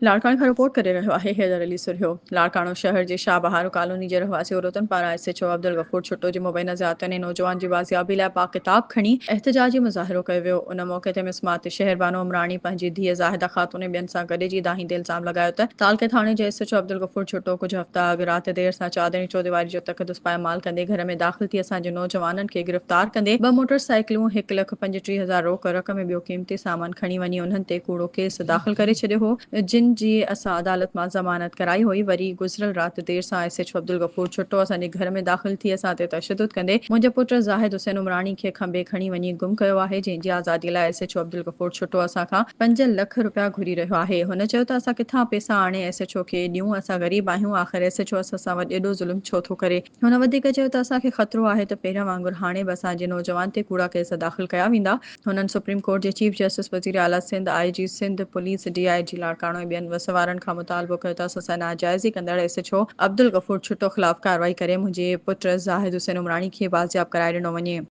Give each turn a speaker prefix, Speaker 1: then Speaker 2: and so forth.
Speaker 1: لاڙڪاڻي کان رپورٽ ڪري رهيو آهي حيدر علي سرهيو. لاڙڪاڻو شهر جي شاهه بهارو ڪالوني جي رهواسي عورتن پاران ايس ايڇ او عبدالغفور ڇٽو جي مبينا زيادتين ۽ نوجوان جي بازيابي لاء پاڪ ڪتاب کڻي احتجاجي مظاهرو ڪيو ويو. ان موقعي تي مسمات شهربانو عمراڻي پنهنجي ڌيء زاهده خاتون ۽ ٻين سان گڏجي دانهيندي الزام لڳايو ته تعلقي ٿاڻي جي ايس ايڇ او عبدالغفور ڇٽو ڪجهه هفتا اڳ رات دير سان چادر ۽ چوديواري جو تقدس پائمال ڪندي گهر ۾ داخل ٿي اسان جي نوجوانن کي گرفتار ڪندي ٻه موٽر سائيڪلون، هڪ لک 35 هزار روڪ رقم ۽ ٻيو قيمتي سامان کڻي وڃي انهن تي ڪوڙو ڪيس داخل ڪري ڇڏيو هو، جن جي اسان عدالت مان ضمانت ڪرائي هئي، وري گذريل رات دير سان ايس ايڇ او عبدالغفور ڇٽو اسان جي گهر ۾ داخل ٿي اسان تي تشدد ڪندي منهنجي پٽ زاهد حسين عمراڻي کي کنڀي کڻي وڃي گم ڪيو آهي، جنهن جي آزادي لاء ايس ايڇ او عبدالغفور ڇٽو اسان کان 5 لک رپيا گهري رهيو آهي، هن چيو ته اسان ڪٿان پيسا آڻي ايس ايڇ او کي ڏيون، اسان غريب آهيون، آخر ايس ايڇ او اسان سان ايڏو ظلم ڇو ٿو ڪري؟ هن وڌيڪ چيو ته اسان کي خطرو آهي ته پهريان وانگر هاڻي به اسان جي نوجوان تي ڪوڙا ڪيس داخل ڪيا ويندا. هنن سپريم ڪورٽ جي چيف جسٽس، وزير اعليٰ Sindh, I G Sindh police, D I G Larkana ۽ ٻين وس وارن کان مطالبو ڪيو ته اسان سان ناجائزي ڪندڙ ايس ايڇ او عبدالغفور ڇٽو خلاف ڪارروائي ڪري منهنجي پٽ زاهد حسين عمراڻي کي بازياب ڪرائي ڏنو وڃي.